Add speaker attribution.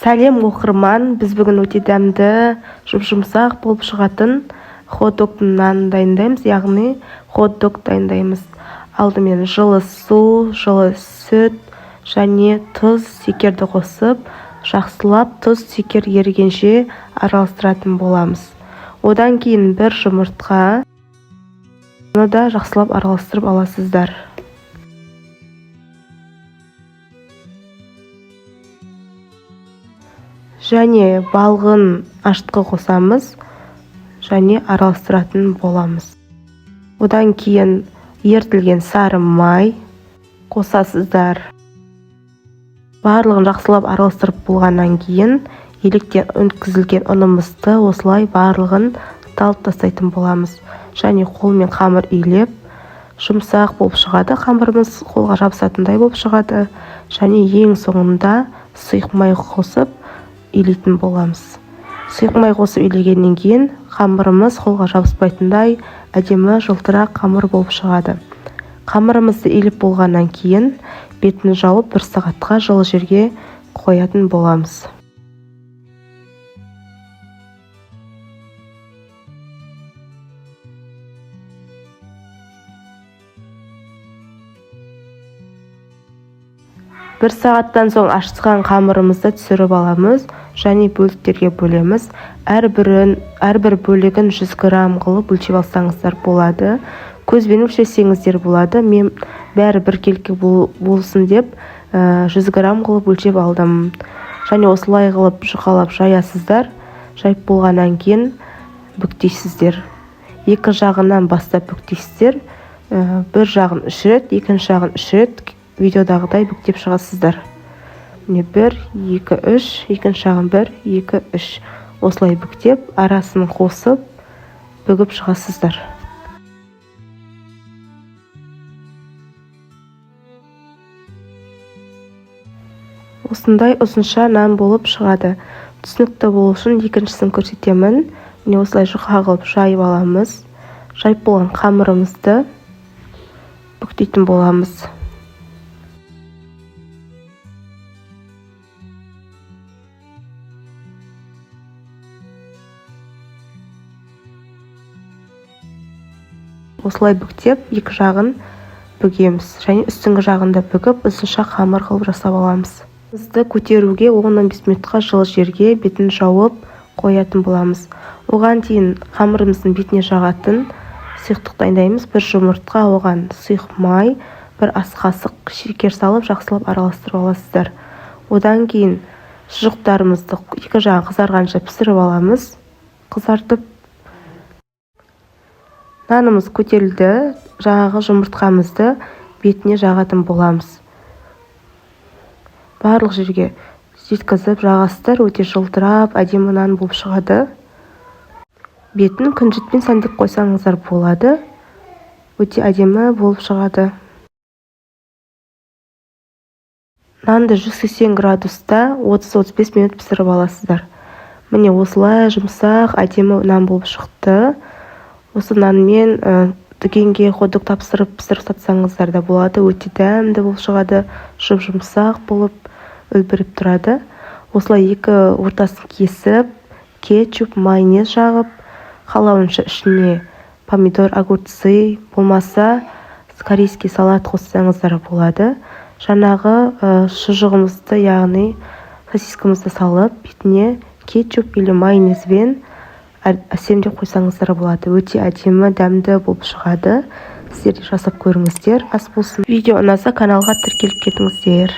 Speaker 1: Сәлем, оқырман! Біз бүгін өте дәмді, жұп-жұмсақ болып шығатын хот-догтың нанын дайындаймыз, яғни хот-дог дайындаймыз. Алдымен жылы су, жылы сүт және тұз, шекерді қосып, жақсылап тұз, шекер ерігенше араластыратын боламыз. Одан кейін бір жұмыртқа, оны да жақсылап араластырып аласыздар. Және балғын ашытқы қосамыз және араластыратын боламыз. Одан кейін ерітілген сары май қосасыздар. Барлығын жақсылап араластырып болғаннан кейін електен өткізілген ұнымызды осылай барлығын талып тастайтын боламыз. Және қолмен қамыр илеп, жұмсақ болып шығады қамырымыз, қолға жабысатындай болып шығады. Және ең соңында сұйық май қосып илейтін боламыз. Сұйық май қосып илегеннен кейін қамырымыз қолға жабыспайтындай әдемі жылтырақ қамыр болып шығады. Қамырымызды илеп болғаннан кейін бетін жауып, бір сағатқа жылы жерге қоятын боламыз. Бір сағаттан соң ашытқан қамырымызды түсіріп аламыз және бөліктерге бөлеміз. Әрбір бөлігін 100 грамм қылып өлшеп алсаңыздар болады, көзбен өлшесеңіздер болады. Мен бәрі біркелкі болсын деп 100 грамм қылып өлшеп алдым. Және осылай қылып жұқалап жаясыздар. Жайып болғаннан кейін бүктейсіздер, екі жағынан бастап бүктейсіздер. Бір жағын үш рет, екінші жағын үш рет видеодағыдай бүктеп шығасыздар. Міне, бір, екі, үш, екінші жағын бір, екі, үш, осылай бүктеп, арасын қосып бүгіп шығасыздар. Осындай ұзынша нан болып шығады. Түсінікті болу үшін екіншісін көрсетемін. Міне, осылай жұқа қылып жайып аламыз. Жайып болған қамырымызды бүктейтін боламыз. Осылай бүктеп, екі жағын бүгеміз және үстіңгі жағын да бүгіп, ұзынша қамыр қылып жасап аламыз. Бізді көтеруге 10-15 минутқа жылы жерге бетін жауып қоятын боламыз. Оған дейін қамырымыздың бетіне жағатын сұйықтық дайындаймыз. Бір жұмыртқа, оған сұйық май, бір ас қасық шекер салып, жақсылап араластырып аласыздар. Одан кейін шұжықтарымызды екі жағы қызарғанша пісіріп аламыз, қызартып. Нанымыз көтерілді, жаңағы жұмыртқамызды бетіне жағатын боламыз. Барлық жерге жеткізіп жағасыздар, өте жылтырап әдемі нан болып шығады. Бетін күнжітпен сәндеп қойсаңыздар болады, өте әдемі болып шығады. Нанды 180 градуста 30-35 минут пісіріп аласыздар. Міне, осылай жұмсақ әдемі нан болып шықты. Осы нанмен дүкенге хот-дог тапсырып, пісіріп сатсаңыздар да болады. Өте дәмді болып шығады, жұп-жұмсақ болып үлбіреп тұрады. Осылай екі ортасын кесіп, кетчуп, майонез жағып, қалауынша ішіне помидор, огурцы, болмаса корейский салат қоссаңыздар болады. Жаңағы шұжығымызды, яғни сосискамызды салып, бетіне кетчуп или майонезбен әсемдеп қойсаңыздар болады. Өте әдемі, дәмді болып шығады. Сіздер де жасап көріңіздер. Ас болсын! Видео ұнаса, каналға тіркеліп кетіңіздер.